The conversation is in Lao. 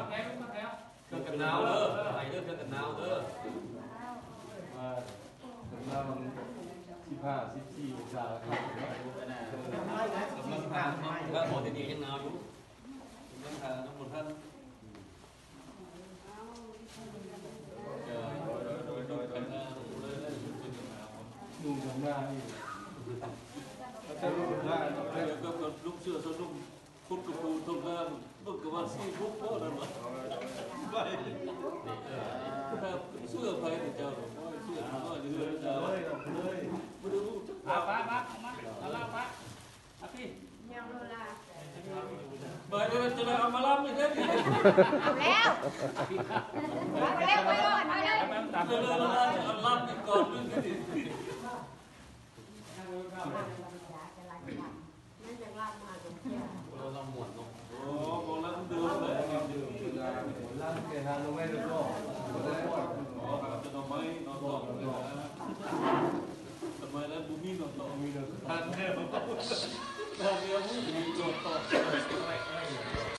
ເຄື່ອງກັນໜາວເດີ ໃສ່ເດີ ເຄື່ອງກັນໜາວເດີ ວ່າກັນໜາວສິບຫ້າ ສິບສີ່ອົງສາແລ້ວຄັບ ກຳລັງຫາ ເອີ ບໍ່ ດຽວນີ້ຍັງໜາວຢູ່ ກຳລັງຫານ້ຳມັນທັນ ນຸ່ງດຳນານີ້ ເຈົ້າລຸງດຳນາ ເຈົ້າລຸງເສື້ອ ເຈົ້າລຸງ ຄຸດກະປູຕົກນ້ຳ ເບິ່ງກະວ່າສີ່ຫົກພໍນັ້ນວ່າ ໄປ ເສື້ອໃຜເຈົ້າ ເສື້ອນ້ອຍເຮືອນເຈົ້າ ບໍ່ໄດ້ຮູ້ຈັກ ປະ ປະ ມາ ມາ ເອົາລາວປະ ອາ ພີ່ ຍັງໂລລາ ໄປເດີ ຈະໄດ້ເອົາມາລຳອີກເດີ ເອົາແລ້ວ ເອົາແລ້ວ ໄປກ່ອນ ເອົາແລ້ວ ເອົາລຳອີກກ່ອນໜຶ່ງ ມັນຍັງລາບມາ ເອີ ລຳມ່ວນເນາະ ໂອ້ ບໍ່ລຳເດີມເລີຍ ລຳແຕ່ຫາໜໍ່ໄມ້ແລ້ວກໍ ອໍ ຫາແຕ່ໜໍ່ໄມ້ເນາະ ສະໄໝນັ້ນບໍ່ມີເນາະ ບໍ່ມີເນາະ ທານແທ້ ທານແທ້ບໍ່ມີເນາະ